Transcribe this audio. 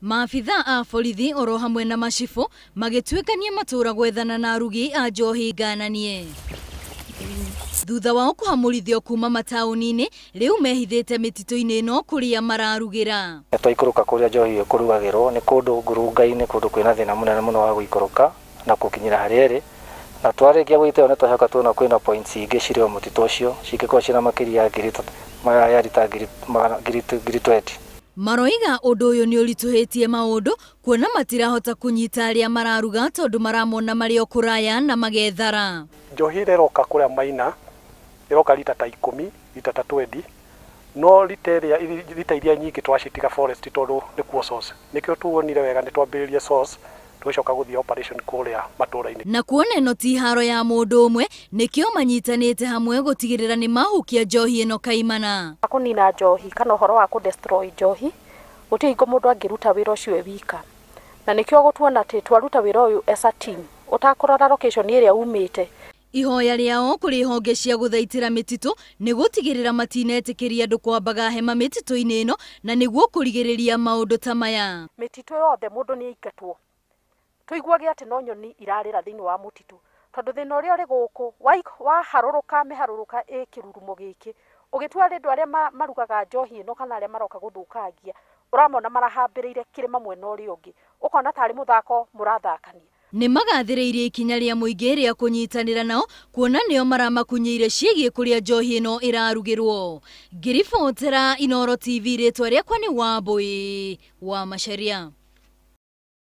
Maabitha a borithi oro hamwe na macibũ magĩtuĩkania matũra gwethana na arugi a njohi ngananie. Thutha wao kũhamũrithio kuma mataũni-inĩ, rĩu mehithĩte mĩtitũ-inĩ ĩno kũrĩa mararugĩra. Twaikũrũka kũrĩa njohi ĩyo kũrugagĩrwo nĩ kũndũ ngurunga-inĩ, kũndũ kwĩna thĩna mũnene mũno wa gũikũrũka na gũkinyĩra harĩa ĩrĩ. Na twarĩkia gũita ĩyo nĩ twacoka tuona kwĩna points ingĩ cirĩ o mũtitũ ũcio cingĩkorwo ciĩna makĩria ya ngiri ya rita ngiri magana ngiri ngiri 20. Maroiga ũndũ ũyũ nĩ ũritũhĩtie maũndũ kuona matirahota kũnyita arĩa mararuga tondũ maramona marĩ o kũraya na magethara. Njohi ĩrĩa ĩroka kũrĩa Maina ĩroka rita ta 10, rita ta 20, no rita ĩrĩa rita iria nyingĩ twacitiga forest tondũ nĩkuo source. Nĩkĩo tuonire wega nĩ twambĩrĩrie source tũgĩcoka gũthiĩ operation kũrĩa matũra-inĩ. Na kuona ĩno ti haro ya mũndũ ũmwe, nĩkĩo manyitanĩte hamwe gũtigĩrĩra nĩ mahukia njohi ĩno kaimana. Kũnina njohi kana ũhoro wa kũ-destroy njohi, gũtirĩ hingo mũndũ angĩruta wĩra ũcio e wika. Na nĩkĩo gũtuona atĩ twaruta wĩra ũyũ as a team, ũtakũrora location ĩrĩa umĩte. Ihoya rĩao kũrĩ honge cia gũthaitĩra mĩtitũ nĩ gũtigĩrĩra matinetĩkĩria andũ kwambaga hema mĩtitũ-inĩ ĩno na nĩguo kũrigĩrĩria maũndũ ta maya. Mĩtitũ yothe mũndũ nĩ aingatwo. Tũiguage atĩ no nyoni irarĩra thĩinĩ wa mũtitũ tondũ thĩna ũrĩa ũrĩ gũkũ waharũrũka mĩharũrũka ĩ kĩrurumo gĩkĩ ũgĩtua andũ arĩa marugaga njohi ĩno kana arĩa maroka gũthũkangia ũramona marahambĩrĩire kĩrĩma mwena ũrĩa ũngĩ ũkona tarĩ mũthako mũrathakania. Nĩ magathĩrĩirie ikinya rĩa mũingĩ rĩa kũnyitanĩra nao kuona nĩo maramakunyĩire ciĩgiĩ kũrĩa njohi ĩno ĩrarugĩrwo. Ngĩribotera Inooro TV, rĩtwa rĩakwa nĩ Wambui wa Macharia.